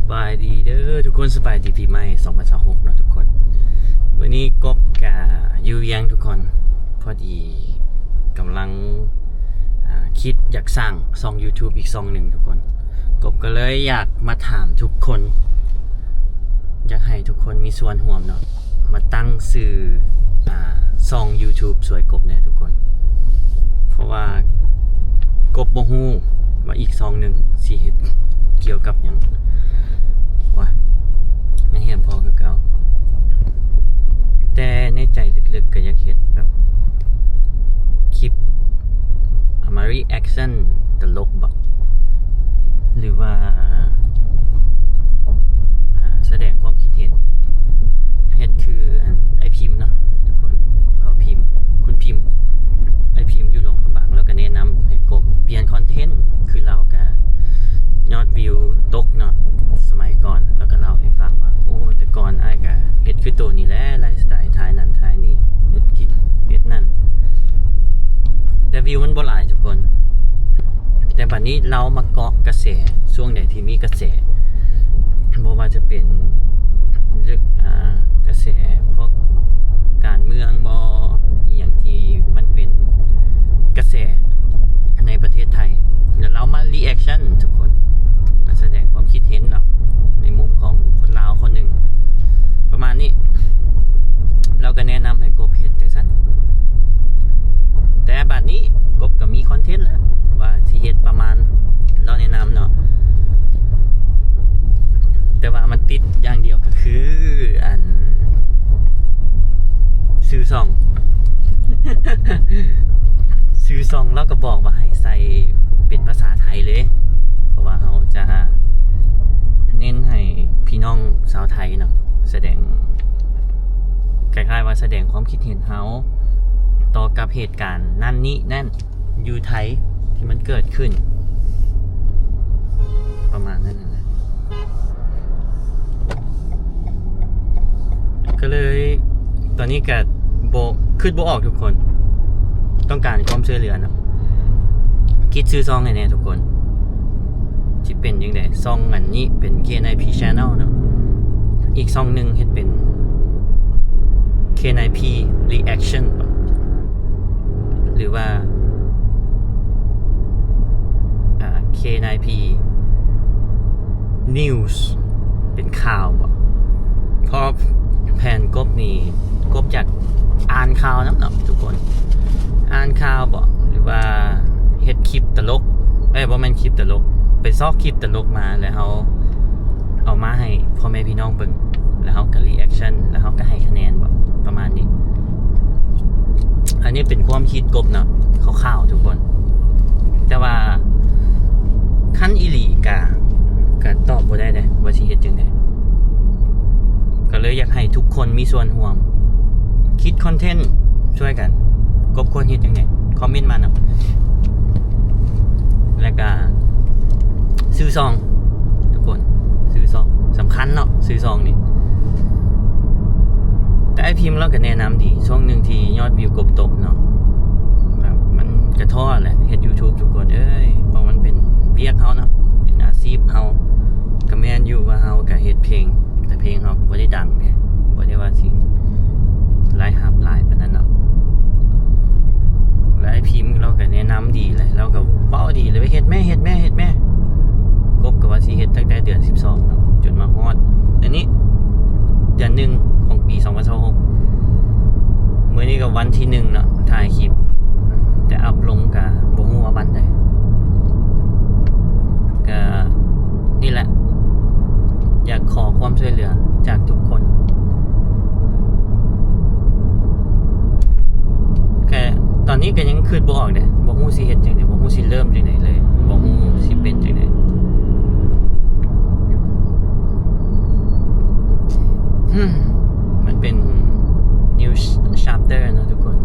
ສະບາຍດີເດີທຸກຄົນ, ສະບາຍດີປີໃໝ່ສອງພັນຊາວຫົກເນາະທຸກຄົນ. ມື້ນີ້ກົບກະຢູ່ວຽງທຸກຄົນ, ພໍດີກຳລັງ ອ່າ ຄິດຢາກສ້າງຊ່ອງ YouTube ອີກຊ່ອງໜຶ່ງທຸກຄົນ. ກົບກໍເລີຍຢາກມາຖາມທຸກຄົນ, ຢາກໃຫ້ທຸກຄົນມີສ່ວນຮ່ວມເນາະ, ມາຕັ້ງຊື່ ອ່າ ຊ່ອງ YouTube ຊ່ວຍກົບແດ່ທຸກຄົນ, ເພາະວ່າກົບບໍ່ຮູ້ວ່າອີກຊ່ອງໜຶ່ງຊິເຮັດກ່ຽວກັບຫຍັງ. ໂອ້ຍ ຍັງຮຽນພໍຄືເກົ່າ, ແຕ່ໃນໃຈເລິກໆກໍຢາກເຮັດແບບຄລິບ ເອົາມາ reaction ຕະຫຼົກບໍ ຫຼືວ່າ ອ່າ ສະແດງຄວາມຄິດເຫັນ, ເຮັດຄືອັນອ້າຍພິມເນາະທຸກຄົນ, ເອົາພິມ ຄຸນພິມ ອ້າຍພິມຢູ່ຫຼວງພະບາງ, ລາວກໍແນະນຳໃຫ້ກົບປ່ຽນຄອນເທັນ, ຄືລາວກໍຍອດວິວຕົກເນາະສະໄໝກ່ອນ, ລາວກໍເລົ່າໃຫ້ຟັງວ່າ ໂອ້ ແຕ່ກ່ອນອ້າຍກໍເຮັດຄືໂຕນີ້ແຫຼະ, ໄລຟ໌ສະໄຕລ໌ ຖ່າຍນັ້ນຖ່າຍນີ້ ເຮັດກິນເຮັດນັ້ນ, ແຕ່ວິວມັນບໍ່ຫຼາຍທຸກຄົນ. ແຕ່ບັດນີ້ລາວມາເກາະກະແສ ຊ່ວງໃດທີ່ມີກະແສ ບໍ່ວ່າຈະເປັນເລື່ອງ ອ່າ ກະແສພວກການເມືອງບໍ ອີ່ຫຍັງທີ່ມັນເປັນກະແສໃນປະເທດໄທ, ແລ້ວລາວມາ reaction ທຸກຄົນ, ມາສະແດງຄວາມຄິດເຫັນເນາະ ໃນມຸມຂອງຄົນລາວຄົນໜຶ່ງ ປະມານນີ້. ລາວກໍແນະນຳໃຫ້ກົບເຮັດຈັ່ງຊັ້ນ, ແຕ່ບັດນີ້ກົບກໍມີຄອນເທັນແລ້ວ ວ່າຊິເຮັດປະມານລາວແນະນຳເນາະ, ແຕ່ວ່າມັນຕິດຢ່າງດຽວກໍຄືອັນຊື່ຊ່ອງ, ຊື່ຊ່ອງລາວກໍບອກວ່າໃຫ້ໃສ່ເປັນພາສາໄທເລີຍ, ເພາະວ່າເຮົາຈະເນັ້ນໃຫ້ພີ່ນ້ອງຊາວໄທເນາະ ສະແດງ ຄ້າຍໆວ່າສະແດງຄວາມຄິດເຫັນເຮົາຕໍ່ກັບເຫດການນັ້ນນີ້ນັ້ນ ຢູ່ໄທທີ່ມັນເກີດຂຶ້ນ ປະມານນັ້ນນະ. ກໍເລີຍ ຕອນນີ້ກໍບໍ່ ຄິດບໍ່ອອກທຸກຄົນ, ຕ້ອງການຄວາມຊ່ວຍເຫຼືອເນາະ. ຄິດຊື່ຊ່ອງໃຫ້ແດ່ທຸກຄົນ, ຊິເປັນຈັ່ງໃດ? ຊ່ອງອັນນີ້ເປັນ K nine P Channel ເນາະ, ອີກຊ່ອງໜຶ່ງເຮັດເປັນ K nine P Reaction ບໍ ຫຼືວ່າ ອ່າ K nine P News ເປັນຂ່າວບໍ? ເພາະແຜນກົບນີ້ ກົບຢາກອ່ານຂ່າວນຳເນາະທຸກຄົນ, ອ່ານຂ່າວບໍ ຫຼືວ່າເຮັດຄລິບຕະຫຼົກ, ເອີຍ ບໍ່ແມ່ນຄລິບຕະຫຼົກ, ໄປຊອກຄລິບຕະຫຼົກມາ ແລ້ວເຮົາເອົາມາໃຫ້ພໍ່ແມ່ພີ່ນ້ອງເບິ່ງ ແລ້ວເຮົາກໍ reaction ແລ້ວເຮົາກໍໃຫ້ຄະແນນບໍ ປະມານນີ້. ອັນນີ້ເປັນຄວາມຄິດກົບເນາະ ຄ່າວໆ ທຸກຄົນ, ແຕ່ວ່າຄັນອີ່ຫຼີກະ ກະຕອບບໍ່ໄດ້ເດ້ວ່າຊິເຮັດຈັ່ງໃດ, ກໍເລີຍຢາກໃຫ້ທຸກຄົນມີສ່ວນຮ່ວມ ຄິດຄອນເທັນຊ່ວຍກັນ. ກົບຄວນເຮັດຈັ່ງໃດ? ຄອມເມັນມາເນາະ. ແລ້ວກະຊື່ຊ່ອງ ທຸກຄົນ, ຊື່ຊ່ອງສຳຄັນເນາະ, ຊື່ຊ່ອງນີ້. ແຕ່ອ້າຍພິມລາວກໍແນະນຳດີ, ຊ່ວງໜຶ່ງທີ່ຍອດວິວກົບຕົກເນາະ, ແບບມັນກະທໍ້ແຫຼະ ເຮັດ YouTube ທຸກຄົນເອີຍ, ເພາະມັນເປັນວຽກເຮົາເນາະ, ເປັນອາຊີບເຮົາ. ກໍແມ່ນຢູ່ວ່າເຮົາກໍເຮັດເພງ, ແຕ່ເພງເຮົາກໍບໍ່ໄດ້ດັງເດ້, ບໍ່ໄດ້ວ່າຊິລາຍຮັບຫຼາຍປານນັ້ນເນາະ. ແລ້ວອ້າຍພິມລາວກໍແນະນຳດີແຫຼະ, ລາວກໍເວົ້າດີເລີຍວ່າ ເຮັດແມ້ ເຮັດແມ້ ເຮັດແມ້. ກົບກໍວ່າຊິເຮັດຕັ້ງແຕ່ເດືອນສິບສອງເນາະ, ຈົນມາຮອດອັນນີ້ ເດືອນໜຶ່ງຂອງປີສອງພັນຊາວຫົກ. ມື້ນີ້ກໍວັນທີໜຶ່ງເນາະ, ຖ່າຍຄລິບ, ແຕ່ອັບລົງກໍບໍ່ຮູ້ວ່າວັນໃດ. ກໍນີ້ແຫຼະ, ຢາກຂໍຄວາມຊ່ວຍເຫຼືອຈາກທຸກຄົນ. ແຕ່ຕອນນີ້ກໍຍັງຄິດບໍ່ອອກເດ້, ບໍ່ຮູ້ຊິເຮັດຈັ່ງໃດ, ບໍ່ຮູ້ຊິເລີ່ມຈັ່ງໃດເລີຍ, ບໍ່ຮູ້ຊິເປັນຈັ່ງໃດ. ຮຶມ ມັນເປັນ new chapter ເນາະທຸກຄົນ,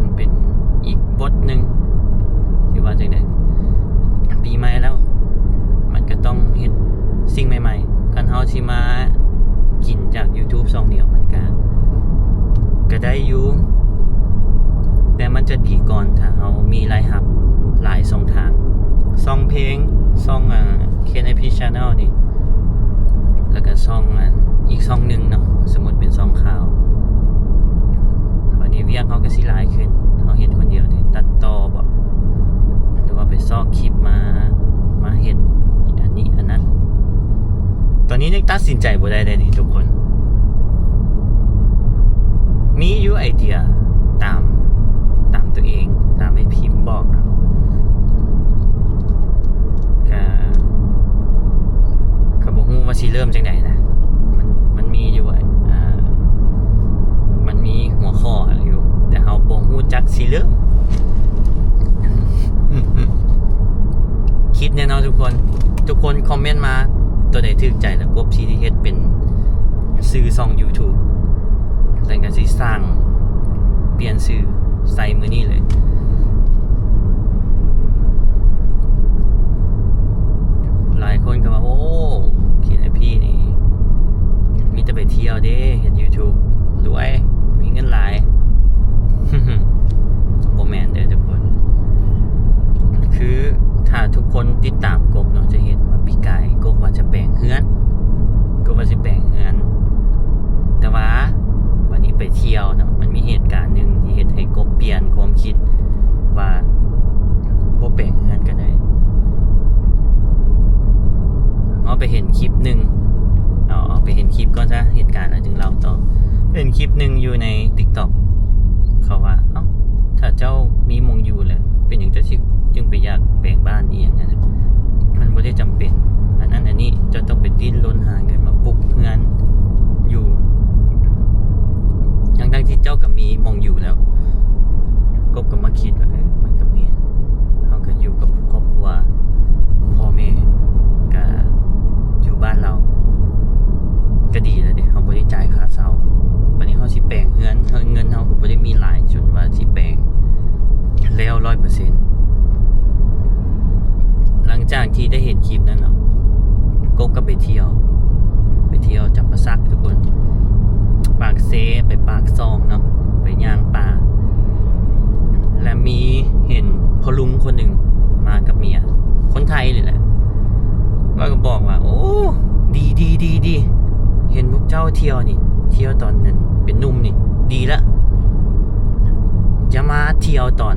ມັນເປັນອີກບົດໜຶ່ງ. ຊິວ່າຈັ່ງໃດ? ປີໃໝ່ແລ້ວ ມັນກໍຕ້ອງເຮັດສິ່ງໃໝ່ໆ. ຄັນເຮົາຊິມາກິນຈາກ YouTube ຊ່ອງດຽວ ມັນກະ ກະໄດ້ຢູ່, ແຕ່ມັນຈະດີກ່ອນຖ້າເຮົາມີລາຍຮັບຫຼາຍຊ່ອງທາງ. ຊ່ອງເພງ, ຊ່ອງ ອ່າ K nine P Channel ນີ້ ແລ້ວກໍຊ່ອງອັນ ອີກຊ່ອງໜຶ່ງເນາະ ສົມມຸດເປັນຊ່ອງຂ່າວ. ບັດນີ້ວຽກເຮົາກໍຊິຫຼາຍຂຶ້ນ ເຮົາເຮັດຄົນດຽວເດ ຕັດຕໍ່ບໍ ຫຼືວ່າໄປຊອກຄລິບມາ ມາເຮັດອັນນີ້ອັນນັ້ນ. ຕອນນີ້ຍັງຕັດສິນໃຈບໍ່ໄດ້ເດ້ນີ້ທຸກຄົນ. ມີຢູ່ໄອເດຍຕາມ ຕາມຕົວເອງ ຕາມໄອ້ພິມບອກເນາະ ກະ ກໍບໍ່ຮູ້ວ່າຊິເລີ່ມຈັ່ງໃດນະ. ມັນ ມັນມີຢູ່ ອ່າ ມັນມີຫົວຂໍ້ຢູ່ ແຕ່ເຮົາບໍ່ຮູ້ຈັກຊິເລີ່ມ. ຄິດແນ່ເນາະທຸກຄົນ. ທຸກຄົນຄອມເມັນມາ ຕົວໃດຖືກໃຈ ແລ້ວກົບຊິເຮັດເປັນຊື່ຊ່ອງ YouTube ແລ້ວກໍຊິສ້າງ ປ່ຽນຊື່ໃສ່ມື້ນີ້ເລີຍ. ຫຼາຍຄົນກໍວ່າ ໂອ້ ຄິດໄອພີນີ້ມີແຕ່ໄປທ່ຽວເດ້ ເຮັດ YouTube ລວຍ ມີເງິນຫຼາຍ. ບໍ່ແມ່ນເດີທຸກຄົນ. ຄືຖ້າທຸກຄົນຕິດຕາມກົບເນາະ ຈະເຫັນວ່າປີກາຍກົບວ່າຈະແປງເຮືອນ ກົບວ່າຊິແປງເຮືອນ ແຕ່ວ່າບັດນີ້ໄປທ່ຽວເນາະ ມັນມີເຫດການໜຶ່ງທີ່ເຮັດໃຫ້ກົບປ່ຽນຄວາມຄິດວ່າບໍ່ແປງເຮືອນກໍໄດ້. ເຮົາໄປເຫັນຄລິບໜຶ່ງ ເອົາ ເອົາໄປເຫັນຄລິບກ່ອນຊະ ເຫດການແລ້ວຈຶ່ງເລົ່າຕໍ່. ເຫັນຄລິບໜຶ່ງຢູ່ໃນ TikTok ເຂົາວ່າ ເອົ້າ ຖ້າເຈົ້າມີໝ່ອງຢູ່ແລ້ວ ເປັນຫຍັງເຈົ້າຊິຈຶ່ງໄປຢາກແປງບ້ານອີ່ຫຍັງຫັ້ນນະ? ມັນບໍ່ໄດ້ຈຳເປັນອັນນັ້ນອັນນີ້ ເຈົ້າຕ້ອງໄປດີ້ນລົນຫາເງິນມາປຸກເຮືອນຢູ່ ທັງໆທີ່ເຈົ້າກໍມີໝ່ອງຢູ່ແລ້ວ. ກົບກໍມາຄິດວ່າ ເອີ ມັນກໍແມ່ນ ເຮົາກໍຢູ່ກັບຄອບຄົວ ພໍ່ແມ່ກໍຢູ່ບ້ານເຮົາກໍດີແລ້ວເດ້ ເຮົາບໍ່ໄດ້ຈ່າຍຄ່າເຊົ່າ. ບັດນີ້ເຮົາຊິແປງເຮືອນ ເງິນເຮົາກໍບໍ່ໄດ້ມີຫຼາຍຈົນວ່າຊິແປງແລ້ວຮ້ອຍເປີເຊັນ. ຫຼັງຈາກທີ່ໄດ້ເຫັນຄລິບນັ້ນເນາະ ກົບກໍໄປທ່ຽວ ໄປທ່ຽວຈຳປາສັກທຸກຄົນ ປາກເຊ ໄປປາກຊ່ອງເນາະ ໄປຍ່າງປ່າ ແລະມີເຫັນພໍ່ລຸງຄົນໜຶ່ງມາກັບເມຍ ຄົນໄທນີ້ແຫຼະ ລາວກໍບອກວ່າ ໂອ້ ດີໆໆໆ ເຫັນພວກເຈົ້າທ່ຽວນີ້ ທ່ຽວຕອນນັ້ນເປັນໜຸ່ມນີ້ດີລະ ຢ່າມາທ່ຽວຕອນ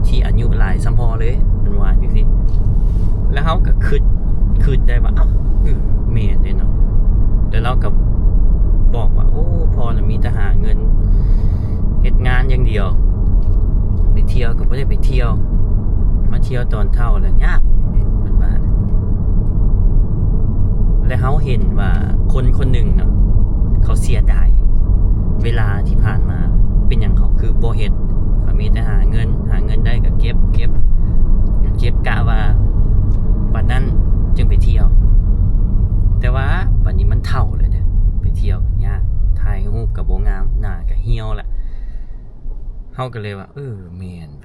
ທີ່ອາຍຸຫຼາຍສ່ຳພໍ່ເລີຍ ເພິ່ນວ່າຈັ່ງຊີ້. ແລ້ວເຮົາກໍຄິດ ຄິດໄດ້ວ່າ ເອົ້າ ເອີ ແມ່ນເດ້ເນາະ. ແລ້ວລາວກໍບອກວ່າ ໂອ້ ພໍ່ລະມີແຕ່ຫາເງິນເຮັດງານຢ່າງດຽວ ໄປທ່ຽວກໍບໍ່ໄດ້ໄປທ່ຽວ ມາທ່ຽວຕອນເຖົ້າແລ້ວຍາກ ເພິ່ນວ່າ. ແລະເຮົາເຫັນວ່າຄົນຄົນໜຶ່ງເນາະ ເຂົາເສຍດາຍເວລາທີ່ຜ່ານມາ. ເປັນຫຍັງເຂົາຄືບໍ່ເຮັດ? ເຂົາມີແຕ່ຫາເງິນ ຫາເງິນໄດ້ກໍເກັບ ເກັບ ເກັບ ກະວ່າບັດນັ້ນຈຶ່ງໄປທ່ຽວ. ແຕ່ວ່າບັດນີ້ມັນເຖົ້າແລ້ວເດ້ ໄປທ່ຽວກໍຍາກ ຖ່າຍຮູບກໍບໍ່ງາມ ໜ້າກໍຫ່ຽວລະ. ເຮົາກໍເລີຍວ່າ ເອີ ແມ່ນໄປ.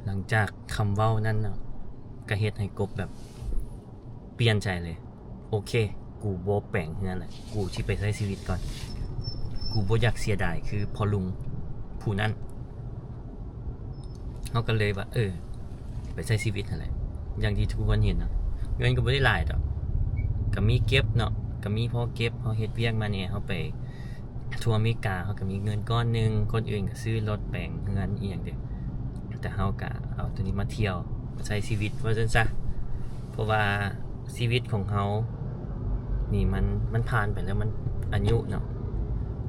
ຫຼັງຈາກຄຳເວົ້ານັ້ນເນາະ ກໍເຮັດໃຫ້ກົບແບບປ່ຽນໃຈເລີຍ. ໂອເຄ ກູບໍ່ແປງເຮືອນລະ ກູຊິໄປໃຊ້ຊີວິດກ່ອນ ກູບໍ່ຢາກເສຍດາຍຄືພໍ່ລຸງຜູ້ນັ້ນ. ເຮົາກໍເລີຍວ່າ ເອີ ໄປໃຊ້ຊີວິດຫັ້ນແຫຼະ ຢ່າງທີ່ທຸກຄົນເຫັນເນາະ ເງິນກໍບໍ່ໄດ້ຫຼາຍດອກ ກໍມີເກັບເນາະ ກໍມີພໍເກັບ ເຮົາເຮັດວຽກມາແດ່ ເຮົາໄປ ທົ່ວອາເມລິກາ ເຮົາກໍມີເງິນກ້ອນໜຶ່ງ ຄົນອື່ນກໍຊື້ລົດແປງເຮືອນອີ່ຫຍັງເດ້ ແຕ່ເຮົາກໍເອົາໂຕນີ້ມາທ່ຽວ ມາໃຊ້ຊີວິດວ່າຊັ້ນຊະ. ເພາະວ່າຊີວິດຂອງເຮົານີ້ມັນ ມັນຜ່ານໄປແລ້ວ ມັນ ອາຍຸເນາະ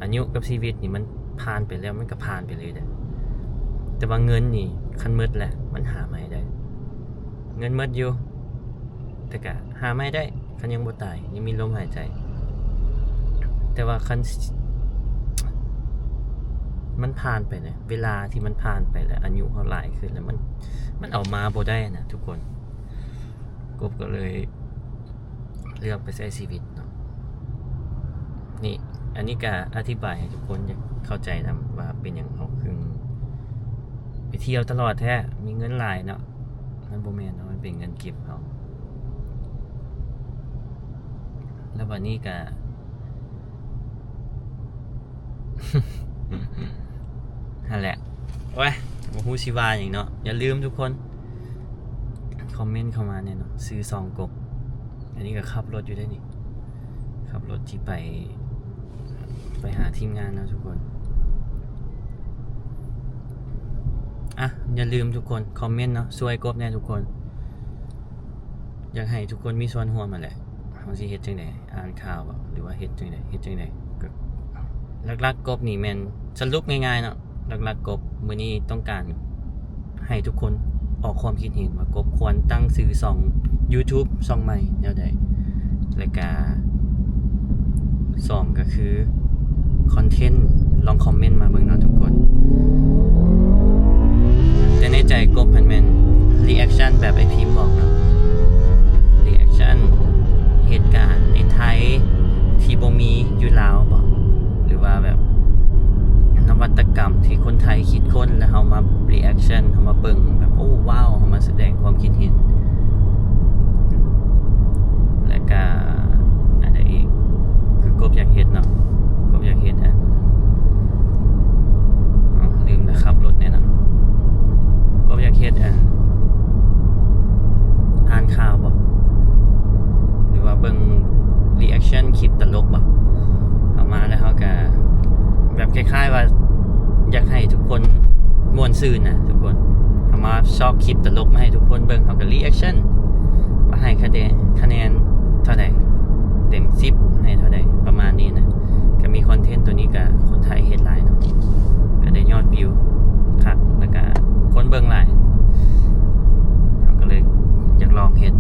ອາຍຸກັບຊີວິດນີ້ມັນຜ່ານໄປແລ້ວ ມັນກໍຜ່ານໄປເລີຍເດ້. ແຕ່ວ່າເງິນນີ້ຄັນໝົດແລ້ວ ມັນຫາມາໃຫ້ໄດ້ ເງິນໝົດຢູ່ ແຕ່ກະຫາໃໝ່ໄດ້ ຄັນຍັງບໍ່ຕາຍ ຍັງມີລົມຫາຍໃຈ. ແຕ່ວ່າຄັນ ມັນຜ່ານໄປແລ້ວ ເວລາທີ່ມັນຜ່ານໄປແລ້ວ ອາຍຸເຮົາຫຼາຍຂຶ້ນແລ້ວ ມັນ ມັນເອົາມາບໍ່ໄດ້ນະທຸກຄົນ. ກົບກໍເລີຍເລືອກໄປໃຊ້ຊີວິດເນາະ. ນີ້ ອັນນີ້ກະອະທິບາຍໃຫ້ທຸກຄົນໄດ້ເຂົ້າໃຈນຳວ່າເປັນຫຍັງເຮົາຄືໄປທ່ຽວຕະຫຼອດແທ້ ມີເງິນຫຼາຍເນາະ. ມັນບໍ່ແມ່ນເນາະ ມັນເປັນເງິນເກັບເຮົາ. ແລ້ວບັດນີ້ກະ ຫັ້ນແຫຼະ ໂອ້ຍ ບໍ່ຮູ້ຊິວ່າຫຍັງເນາະ. ຢ່າລືມທຸກຄົນ ຄອມເມັນເຂົ້າມາແນ່ເນາະ ຊື່ຊ່ອງກົບ. ອັນນີ້ກໍຂັບລົດຢູ່ເດ້ນີ້ ຂັບລົດທີ່ໄປ ໄປຫາທີມງານເນາະທຸກຄົນ. ອ່ະ ຢ່າລືມທຸກຄົນຄອມເມັນເນາະ ຊ່ວຍກົບແດ່ທຸກຄົນ. ຢາກໃຫ້ທຸກຄົນມີສ່ວນຮ່ວມຫັ້ນແຫຼະ. ເຮົາຊິເຮັດຈັ່ງໃດ? ອ່ານຂ່າວບໍ ຫຼືວ່າເຮັດຈັ່ງໃດ? ເຮັດຈັ່ງໃດ? ກໍຫຼັກໆ ກົບນີ້ແມ່ນ ສະຫຼຸບງ່າຍໆເນາະ ຫຼັກໆ ກົບມື້ນີ້ຕ້ອງການໃຫ້ທຸກຄົນອອກຄວາມຄິດເຫັນວ່າກົບຄວນຕັ້ງຊື່ຊ່ອງ YouTube ຊ່ອງໃໝ່ແນວໃດ. ແລ້ວກະສອງກໍຄືຄອນເທັນ ລອງຄອມເມັນມາເບິ່ງເນາະທຸກຄົນ. ແຕ່ໃນໃຈກົບຫັ້ນແມ່ນ reaction ແບບອ້າຍພິມບອກເນາະ reaction ເຫດການໃນໄທທີ່ບໍ່ມີຢູ່ລາວບໍ ຫຼືວ່າແບບນະວັດຕະກຳທີ່ຄົນໄທຄິດຄົ້ນ ແລ້ວເຮົາມາ reaction ເຮົາມາເບິ່ງແບບ ໂອ້ ວ້າວ ເຮົາມາສະແດງຄວາມຄິດເຫັນ. ແລ້ວກະອັນໃດອີກ? ຄືກົບຢາກເຮັດເນາະ ກົບຢາກເຮັດອັນ ເອົ້າ ລືມແລ້ວ ຂັບລົດແນ່ເນາະ. ກົບຢາກເຮັດອັນ ອ່ານຂ່າວບໍ ຫຼືວ່າເບິ່ງ reaction ຄລິບຕະຫຼົກບໍ? ເອົາມາແລ້ວເຮົາກະແບບຄ້າຍໆວ່າຢາກໃຫ້ທຸກຄົນມ່ວນຊື່ນນະທຸກຄົນ. ເຮົາມາຊອກຄລິບຕະຫຼົກມາໃຫ້ທຸກຄົນເບິ່ງ ເຮົາກໍ reaction ວ່າໃຫ້ຄະແນນ ຄະແນນເທົ່າໃດ ເຕັມສິບໃຫ້ເທົ່າໃດ ປະມານນີ້ນະ. ກໍມີຄອນເທັນຕົວນີ້ກໍຄົນໄທເຮັດຫຼາຍເນາະ ກໍໄດ້ຍອດວິວຄັກ ແລ້ວກໍຄົນເບິ່ງຫຼາຍ ເຮົາກໍເລີຍຢາກລອງເຮັດ.